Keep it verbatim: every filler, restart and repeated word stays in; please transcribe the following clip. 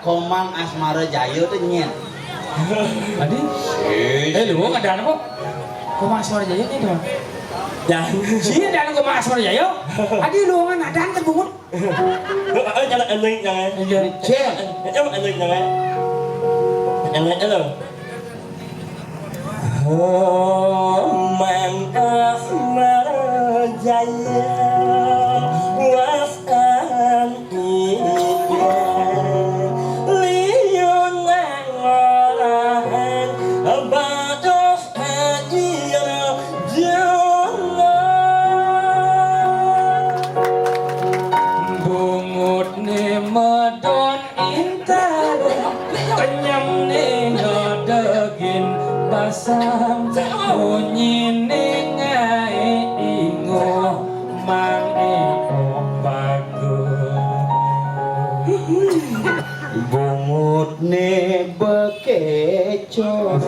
Komang Asmara Jaya téh nyén. Adi? Eh, lu ada apa? Komang Asmara Jaya nih, Bang. Jangan. Sini ada Komang Asmara Jaya. Adi lu ngan ada terbungut. Eh, jangan ending, jangan. Iya. Cek. Jangan ending, jangan. Ending, ending. Mang Ahmad Jaya, wasan iya, liu nang orang, bados air jana. Bungut ni medon intar, kenyem ni ngadegin basang, munyi ni ngai ingoh, mang ingoh bagus. Bungut ni bekecoh.